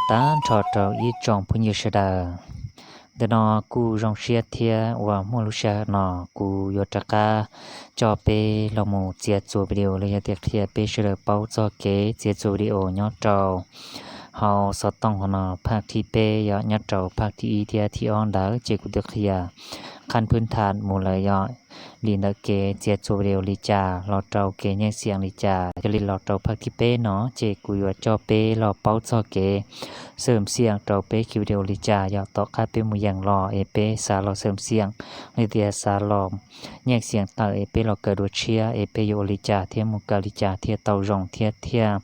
tag nrho rau ib tsoom phooj ywg sawv daws. Ntawm no kuj zoo siab thiab uas muaj lub sij hawm no kuv yuav rov qab coj peb los mus txiav txuas video los yog tias qhia peb sawv daws paub txog kev txiav txuas video nyob rau hauv xov tooj hauv no phaj thib peb yom. Nyob rau phaj thib ib thiab thib ob ntawd ces kuv twb qhia qhab phwb tham mus lawm yom, li ntawm kev txiav txuas video li cas los rau kev nyeej xiam li cas. Yog li los rau phaj thib peb no ces kuv yuav coj peb los paub txog kev xwm xiam rau peb khi video li cas yom. Tom qab peb mus yees los es peb xav los xwm xiam, li tias xav los nyeej xiam tawm es peb los kawm dua tshiab es peb yuav ua li cas thiab mus kawm li cas thiaj tau zoo thiab thiaj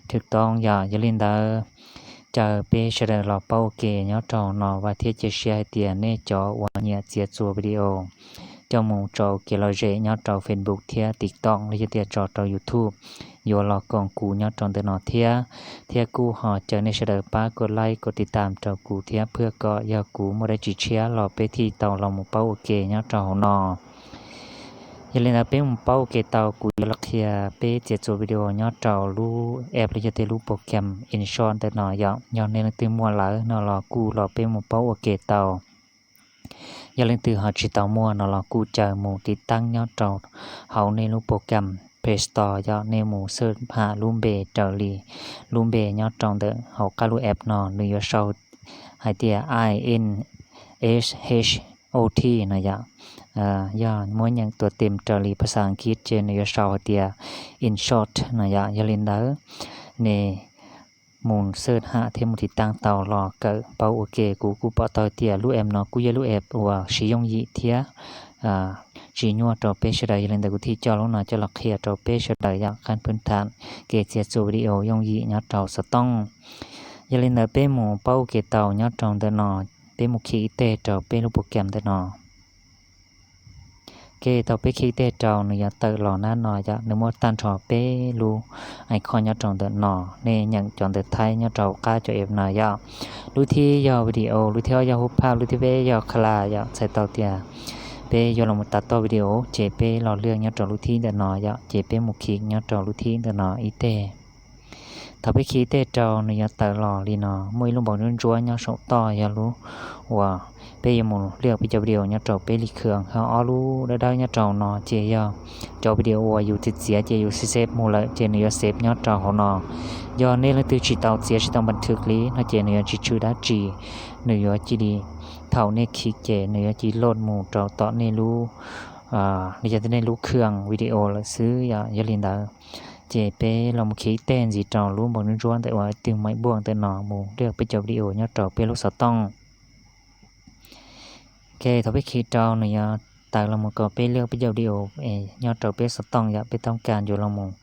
thwm toob yom. Yog li ntawd caw peb sawv daws los paub ua ke nyob rau no, vam thiab cia siab hais tias nej cov uas nyiam txiav txuas video coj mus tso kev lom zem nyob rau Facebook thiab TikTok los yog tias tso rau YouTube yuav los koom kuv nyob rau ntawm no thiab. Thiab kuj ho caw nej sawv daws pab kom like kom tiv tam rau kuv thiab, phwj kom yog kuv muaj dab tsi tshiab los peb thiaj tau los mus paub ua ke nyob rau hauv no. Yog li ntawd peb mus paub ua ke tau, kuv yuav los qhia peb txiav txuas video nyob rau lub app los yog tias lub program InShot ntawm no yom. Yog nej leej twg muaj lawm no los kuj los peb mus paub ua ke tau. Yog leej twg ho tsis tau muaj no los kuj caw mus tiv taab nyob rau hauv nej lub program Play Store yom. Nej mus xawj ham lub npe raws li lub npe nyob rau ntawm hauv qab lub app no, nws yuav sau hais tias I N S H O T no yom. Yog muab nyeem tua tes raws li phas xas Askiv ces nws yuav sau hais tias InShot no yom. Yog li ntawd nej mus xawj ham thiab mus tiv taab tau los kawm paub ua ke. Kuv kuj pom tau tias lub app no kuj yog lub app uas siv yooj yim thiab tsis nyuaj rau peb sawv daws. Yog li ntawd kuv thiaj coj lub no coj los qhia rau peb sawv daws yom, qab phwb tham kev txiav txuas video yooj yim nyob rau xov tooj. Yog li ntawd peb mus paub ua ke tau nyob rau ntawm no, peb mus khi ib teg rau peb lub program ntawm no. Ok, thaum peb khi ib teg rau nws yuav tawm los nab no yom, nws muaj tag nrho peb lub icon nyob rau ntawm no. Nej nyeem cov ntawv Thaib nyob rau hauv qab cov app no yom. Lub thib yog video, lub thib ob yog hub phaj, lub thib peb yog kha la yom. Txhais tau tias peb yuav los mus tas toj video ces peb los lwaj nyob rau lub thib ntawm no yom, ces peb mus khi nyob rau lub thib ntawm no ib teg. Thaum peb khi ib teg rau nws yuav tawm los li no, muaj ib lub npoo ntsuab ntsuab nyob saum toj yog lub uas peb yuav mus lwaj peb cov video nyob rau peb li khw. Ho ob lub dawb dawb nyob rau no ces yog cov video uas yus txiav txiav ces yus save save mus lawm ces nws yuav save nyob rau hauv no. Yog nej leej twg tsis tau txiav tsis tau npas thwv li no ces nws yuav tsis tshwm dab tsi, nws yuav cia li, thaum nej khi ces nws yuav cia li load mus rau tom nej lub, yog nej lub khw video lawm xwb yom. Yog li ntawd ces peb los mus khi ib teg ntxiv rau lub npoo ntsuab ntsuab ntawm uas tus maim npuaj ntawm no mus lwaj peb cov video nyob rau peb lub xov tooj. Ok, thaum peb khi rau nws yuav tawm los mus kom peb lwaj peb cov video nyob rau peb xov tooj yom. Peb tooj kas yuav los mus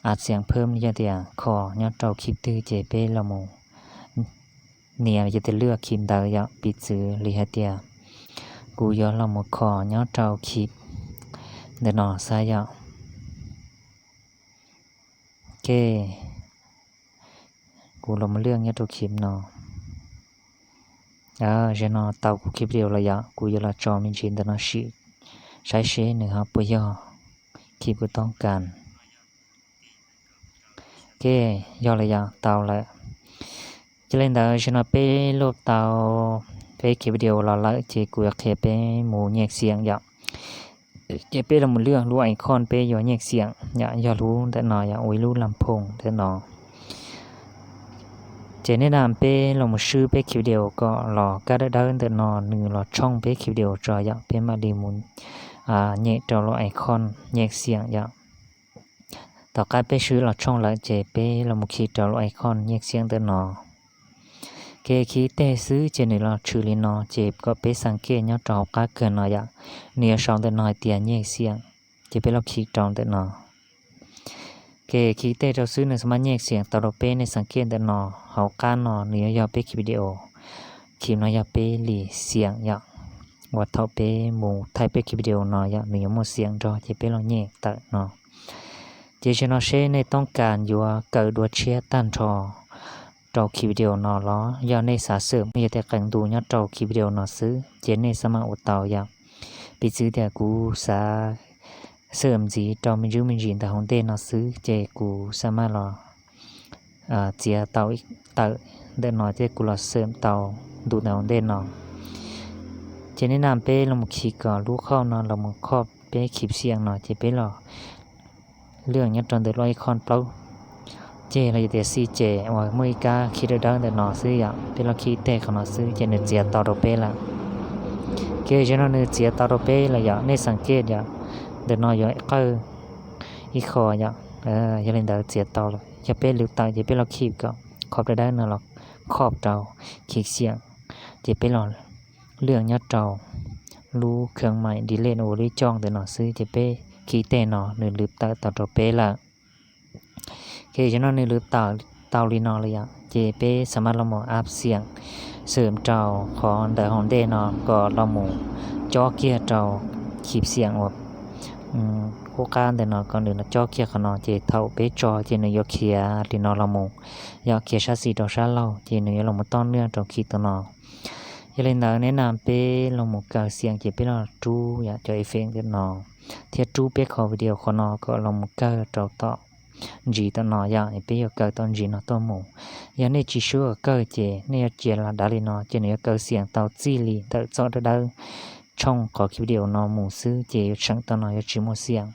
a xiam phab yog tias kho nyob rau khi twg ces peb los mus nias yog tias lwaj khi ntawd yom. Piv txwv li hais tias kuv yuav los mus kho nyob rau khi ntawm no xwb yom. Ok, kuv los mus lwaj nyob rau khi no. Zaum no tau kuv khi video los yom, kuv yuav los tso me ntsis ntawm no sim saib seb nws ho puas yog khi kuv tooj kas. Ok, yog lawm yom, tau lawm. Yog li ntawd zaum no peb lwaj tau peb khi video los lawm ces kuv yuav qhia peb mus nyem xiam yom. Ces peb los mus lwaj lub icon peb yuav nyem xiam yom, yog lub ntawm no yom, ua ib lub lam phoom ntawm no. Ces nej na peb los mus swb peb khi video kom los kab dawb dawb ntawm no nws los tshooj peb khi video tso yom, peb mam li mus nyem rau lub icon nyem xiam yom. Tom qab peb swb los tshooj lawm ces peb los mus khi rau lub icon nyem xiam ntawm no. Ok, khi teg xwb ces nws los tshwm li no ces kom peb xaa kej nyob rau hauv qab kawg no yom. Nws yuav sau ntawm no hais tias nyem xiam, ces peb los khi rau ntawm no. Ok, khi teg rau xwb nws xav mas nyem xiam tau rau peb, nej xaa kej ntawm no hauv qab no nws yuav yog peb khi video. Khi no yog peb li xiam yom, uas thaum peb mus thaij peb khi video no yom, nws yuav muaj xiam nrog ces peb los nyem tawm no. Ces zaum no seb nej tooj kas yuav kawm dua tshiab tag nrho rau khi video no los yog nej xav xwm yog tias qee ntu nyob rau khi video no xwb ces nej xav mas ua tau yom. Piv txwv tias kuv xav xwm ntxiv rau me ntsis me ntsis ntawm hauv ntej no xwb ces kuv xav mas los txiav tau tawm ntawm no thiab kuv los xwm tau ntu ntawm hauv ntej no. Ces nej nam peb los mus khi kom lub khoj no los mus khoj peb khib xiam no ces peb los lwj nyob rau ntawm lub icon plaub ceg los yog tias xij ces uas muaj ib kab khi dawb dawb ntawm no xwb yom, peb los khi ib teg qhov no xwb ces nws txiav tau rau peb lawm. Ces zaum no nws txiav tau rau peb lawm yom, nej xav kej yom, ntawm no yuav qawj ib qho yom. Yog li ntawd txiav tau lawm, yog peb lwm tawm ces peb los khi kom khov dawb dawb no los khov rau khib xiam, ces peb los lwj nyob rau lub kheev maim delete ua lub ib co ntawm no xwb ces peb khi ib teg no nws lwm tawm tau rau peb lawm. Ces zaum no nws lwm tawm tau li no lawm yom, ces peb xam maj los mus ap xiam xwm rau qhov ntawm hauv ntej no kom los mus cob kiag rau khib xiam uas qub qab ntawm no kom nws los cob kiag qhov no ces thaum peb tso ces nws yuav khiav li no los mus, yog khiav sab xis rau sab laug ces nws yuav los mus toj niag rau khib tam no. Yog li ntawd nej nam peb los mus kaw xiam ces peb los rub yom cov effect ntawm no thiab rub peb qhov video qhov no kom los mus kawg rau tom ntsis tam no yom, peb yuav kaw tom ntsis no tuaj mus. Yog nej tsis sub kom kawg ces nej yuav cia los dav li no ces nws yuav kaw xiam tau txij li ntawm txoj dawb dawb tshooj qhov khi video no mus xwb ces yuav tseem tam no yuav tsis muaj xiam.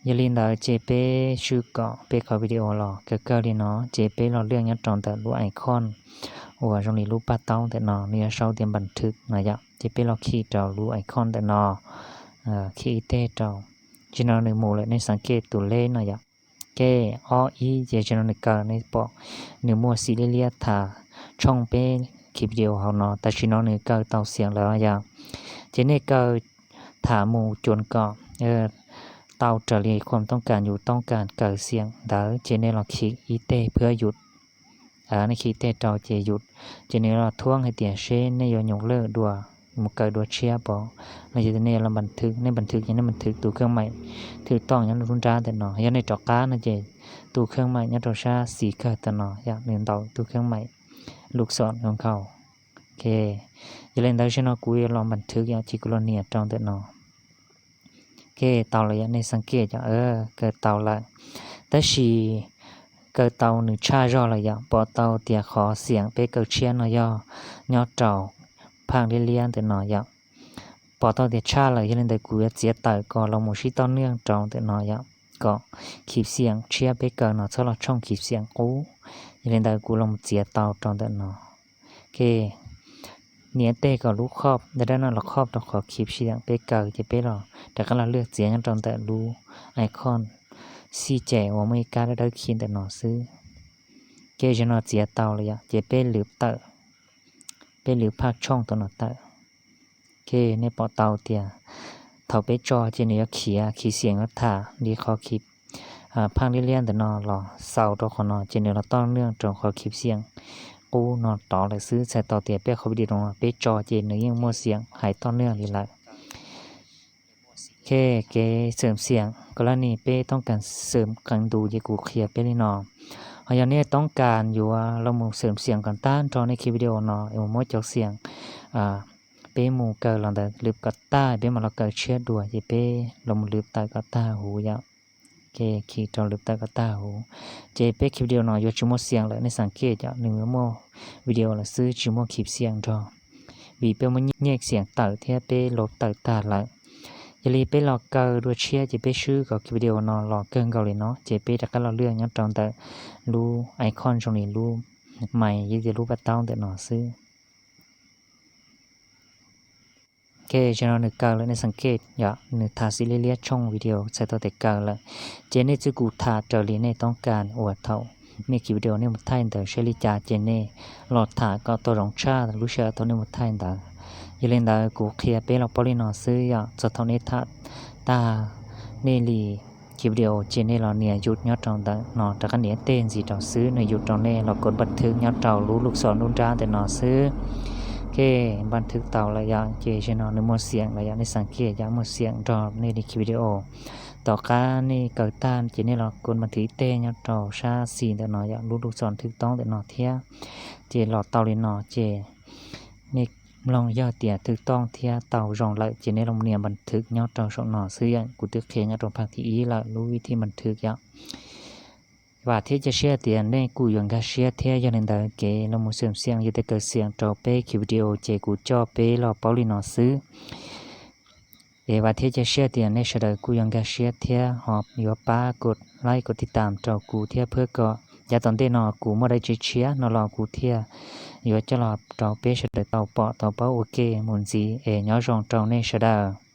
Yog li ntawd ces peb swb kom peb qhov video los kawg kawg li no ces peb los lwj nyob rau ntawm lub icon uas zoo li lub paj taub ntawm no nws yuav sau tias npas thwv no yom, ces peb los khi rau lub icon ntawm no, khi ib teg rau. Ces no nws mus lawm, nej xav kej tus leb no yom. Kej ob ib ces zaum no nws kaw, nej pom nws muaj xim liab liab tham tshooj peb khi video hauv no, tam sim no nws kaw tau xiam lawm yom. Ces nej kaw tham mus cuam kom tau raws li khuam toob kas yus toob kas kaw xiam ntawd ces nej los khi ib teg phab yus, nej khi ib teg rau ces yus, ces nws los thuab hais tias seb nej yuav nyuam lwj dua mus kaw dua tshiab pom, los yog tias nej yuav los npas thwv, nej npas thwv ces nej npas thwv tus kheej maim thwv tooj nyob lub nrab ntawm no. Yog nej rov qab no ces tus kheej maim nyob rau sab xis kawg tam no yom, nws ntaus tus kheej maim lub xom nkaus. Yog li ntawd zaum no kuv yuav los npas thwv yom, ces kuv los nias rau ntawm no. Kej tau lawm yom, nej xav kej yom, kaw tau lawm. Tab sis kaw tau nws tshaj zog lawm yom, pom tau tias qhov xiam peb kaw tshiab no yog nyob rau phaj liab liab ntawm no yom. Pom tau tias tshaj lawm, yog li ntawd kuv yuav txiav tawm kom los mus sib toj niag rau ntawm no yom, kom khib xiam tshiab peb kaw no txhob los tshooj khib xiam qub. Yog li ntawd kuv los mus txiav tau rau ntawm no. Kej nias teg kom lub khoj dawb dawb no los khoj rau qhov khib xiam peb kaw ces peb los rov qab los lwj txiav nyob rau ntawm lub icon xij ces uas muaj ib kab dawb dawb khi ntawm no xwb. Kej zaum no txiav tau lawm yom, ces peb lwv tawm, peb lwv phaj tshooj tam no tawm. Kej nej pom tau tias thaum peb tso ces nws yuav khiav, khib xiam yuav tham li qhov khi phaj liab liab ntawm no los xaus rau qhov no ces nws los toj niag rau qhov khib xiam qub no tod lawm xwb, txhais tau tias peb qhov video no peb tso ces nws yeej muaj xiam hais toj niag li lawm. Kej kev xwm xiam kom lab nis peb toob kas xwm qees ntus ces kuv qhia peb li no. Ho yog nej toob kas yuav los mus xwm xiam kom tag nrho nej khi video no es mus muab cov xiam peb mus kaw los ntawd lwv kom tag peb mam los kaw tshiab dua ces peb los mus lwv tawm kom tag huv yom. Kej khi rau lwv tawm kom tag huv, ces peb khi video no yuav tsis muaj xiam lawm, nej xav kej yom, nws yuav muaj video lawm xwb tsis muaj khib xiam nrog, vim peb muab nyej xiam tawm thiab peb los tawm tag lawm. Yog li peb los kaw dua tshiab ces peb swb kom khi video no los kawg nkaus li no ces peb rov qab los lwj nyob rau ntawm lub icon zoo li lub mais yog tias lub paj taub ntawm no xwb. Kej zaum no nws kaw lawm, nej xav kej yom, nws tham xim liab liab tshooj video txhais tau tias kaw lawm. Ces nej txwj kuv tham raws li nej toob kas uas thaum nej khi video nej mus thaij ntawd seb li cas ces nej los tham kom tau zoo tshaj lub sij hawm thaum nej mus thaij ntawd. Yog li ntawd kuv qhia peb los paub li no xwb yom, txog thaum nej tham tag nej li khi video ces nej los nias yus nyob rau ntawm no rov qab nias teg ntxiv rau xwb, nws yus rau nej los kov npas thwv nyob rau lub lub xom lub nrab ntawm no xwb. Kej npas thwv tau lawm yom, ces zaum no nws muaj xiam lawm yom, nej xav kej yom, muaj xiam nrog nej li khi video. Tom qab nej kaw tag ces nej los kov npas thwv ib teg nyob rau sab xis ntawm no yom, lub lub xom thwv tooj ntawm no thiab. Ces los tau li no ces nej mloog yog tias thwv tooj thiab tau zoo lawm ces nej los nias npas thwv nyob rau saum no xwb yom, kuv twb qhia nyob rau phaj thib ib lawm lub vib thib npas thwv yom. Vam thiab cia siab tias nej kuj yuav nkag siab thiab. Yog li ntawd kev los mus xeem xeem yog tej kaw xeem rau peb ki video ces kuv coj peb los paub li no xwb. Es vam thiab cia siab tias nej sawv daws kuj yuav nkag siab thiab ho yuav pab kov like kov tiv tam rau kuv thiab phwb kom yav tom ntej no kuv muaj dab tsi tshiab no los kuv thiaj yuav coj los rau peb sawv daws tau pom tau paub ua ke mus ntxiv. Es nyob zoo rau nej sawv daws.